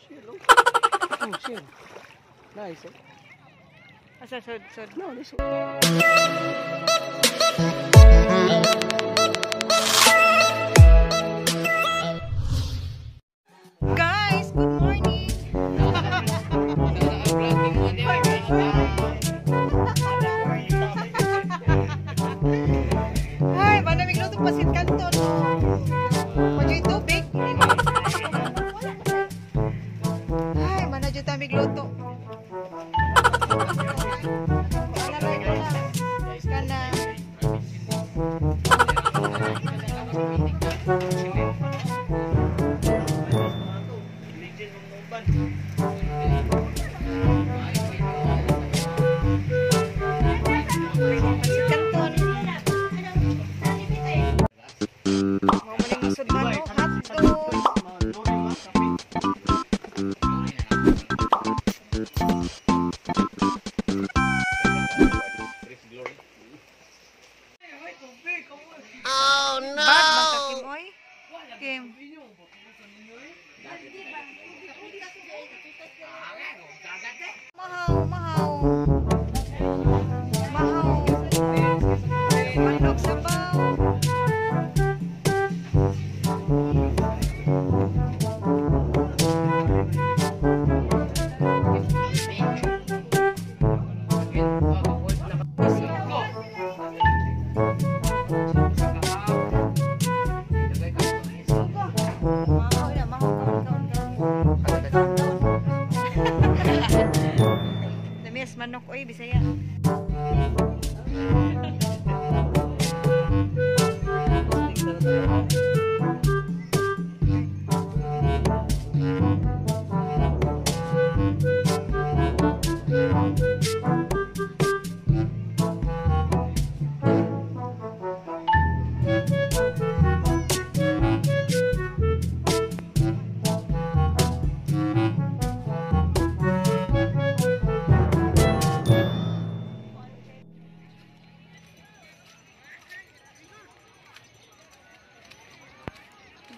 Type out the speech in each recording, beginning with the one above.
Shit, oh. Oh, shit. Nice, eh? Asa, sod, sod. No, this. Guys, good morning. Ay, manamig luto pasit kanton. Madyo'y tubig. Ay, manadyo tamig luto. Kana. Pasit kanton. Mao man ning sudman no, hotdog. Oh no! Bag man ka, Kim, oy. Kim. Mahaw, mahaw. Mahaw. Manok sabaw. Mahaw na, mahaw. Kaon, kaon, kaon. Namis manok oy, Bisaya.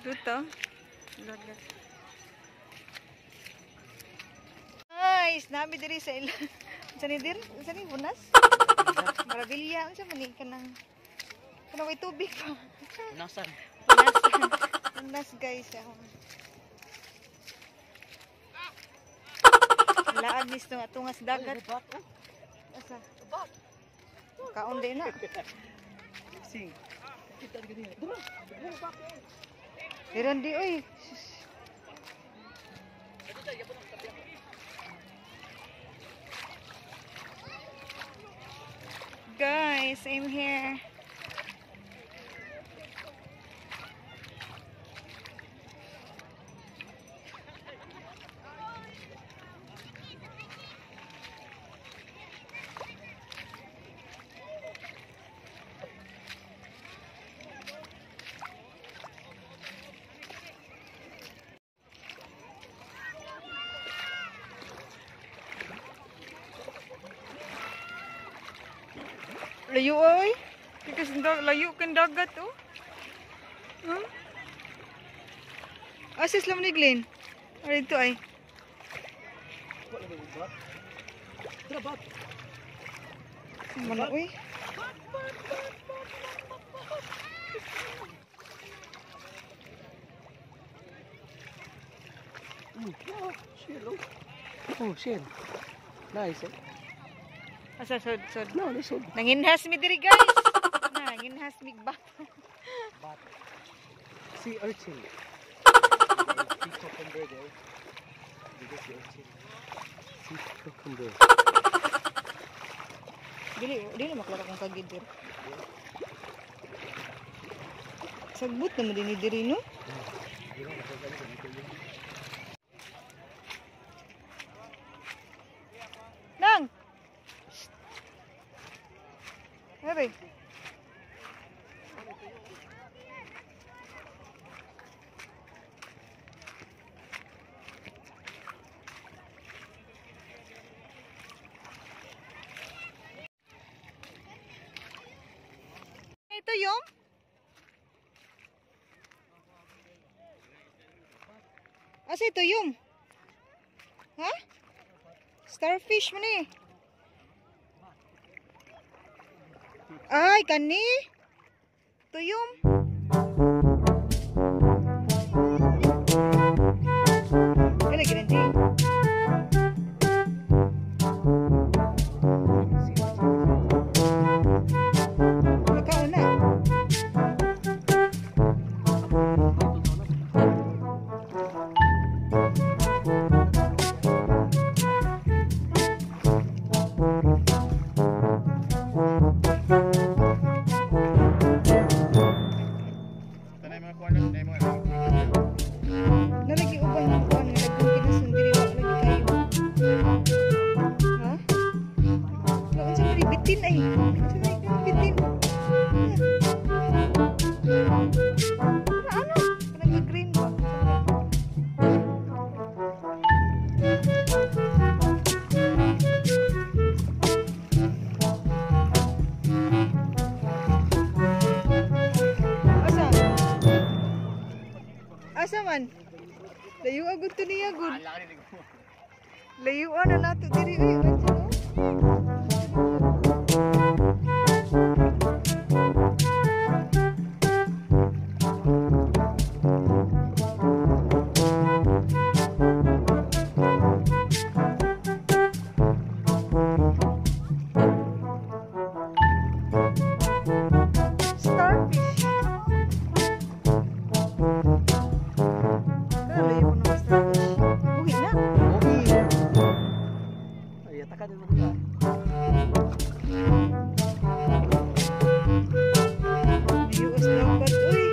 Dito. Guys, nami diri sa ila. Unsa ni dir? Unsa ni bunas? Marabilya, unsa man ni kanang kanang way tubig pa. Punasan. Punas. Punas, guys. Laag ni sa tungas dagat. Asa? Kaon din na. Sing. Kita ni ganina. Dura. Meron di oy. Guys, I'm here. Layo oy. Because layo kan dagat oh. Huh? Asis lang ni Glenn. Ari ito ay. Mana oy? Shit, oh. Oh, shit. Nice, eh? Asa, sod, sod. No, this one. Nanginhas mi diri, guys. Nanginhas mi bato. Bat. Sea urchin. Sea cucumber there. Did you see urchin? Sea cucumber. Dili, dili maklaro kung kagid diri. Sagbot naman din ni diri, no? Nang! Hey. Ito yung asa ito yung? Ha? Starfish man eh. Ay, kani. Tuyom. Kaya lagi nanti. Makaon na. Nalagi uban ng kuan nga dagkong kinasun diri wa lagi kayo. Ha? Wala, unsa man ni bitin ay? Unsa man ni bitin? Ano ano? Kanang green ba? Asa? Asa man? Layo agad to niya gud. Layuan na nato diri uy, unsa no? Starfish. Pero layo ko ng starfish. Buhi na. Ay, atakan din mo ka. Layo as dagat, uy.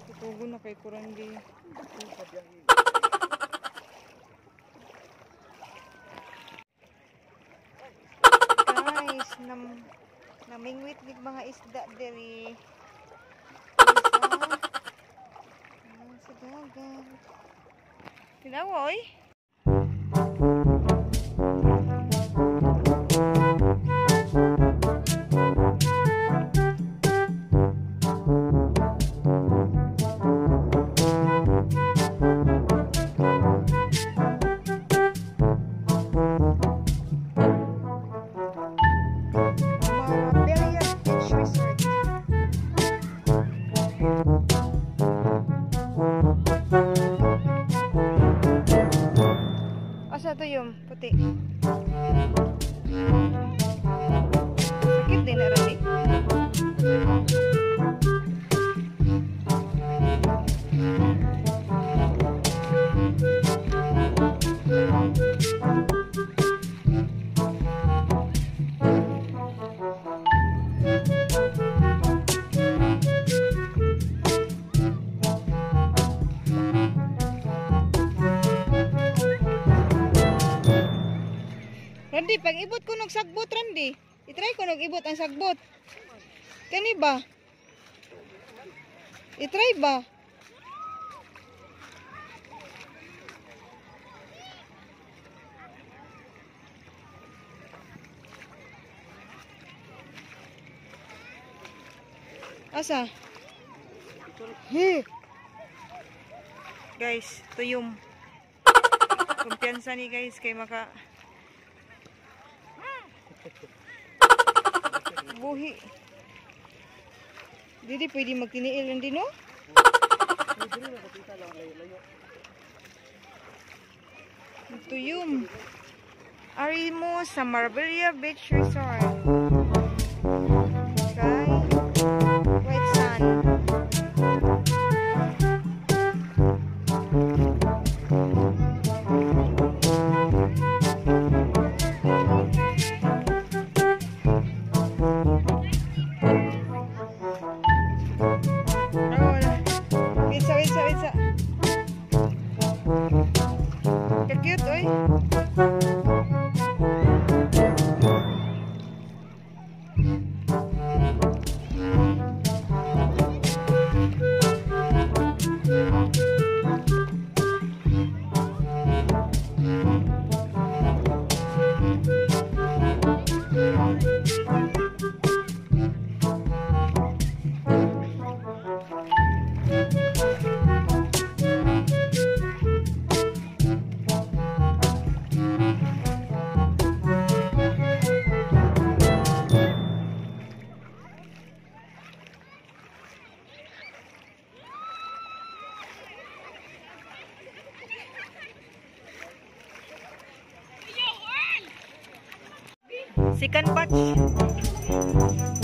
Tutugo na kay Kurandi. Guys, namingwit mig mga isda diri. Sa dagat. Tinawa oy. Marbella Beach Resort. Asa to yung puti? Sakit din na rin eh. Randy, pag ibot ko nog sagbot, Randy. I-try ko nog ibot ang sagbot. Kani ba? I-try ba? Asa? He. Guys, tuyom. Kumpiyansa ni guys kay maka buhi. Dili pwede magtiniil hindi no? Tuyom. Ari mo sa Marbella Beach Resort. Kay White Sand. Wait, wait, wait. Ka-cute, oy. Second batch.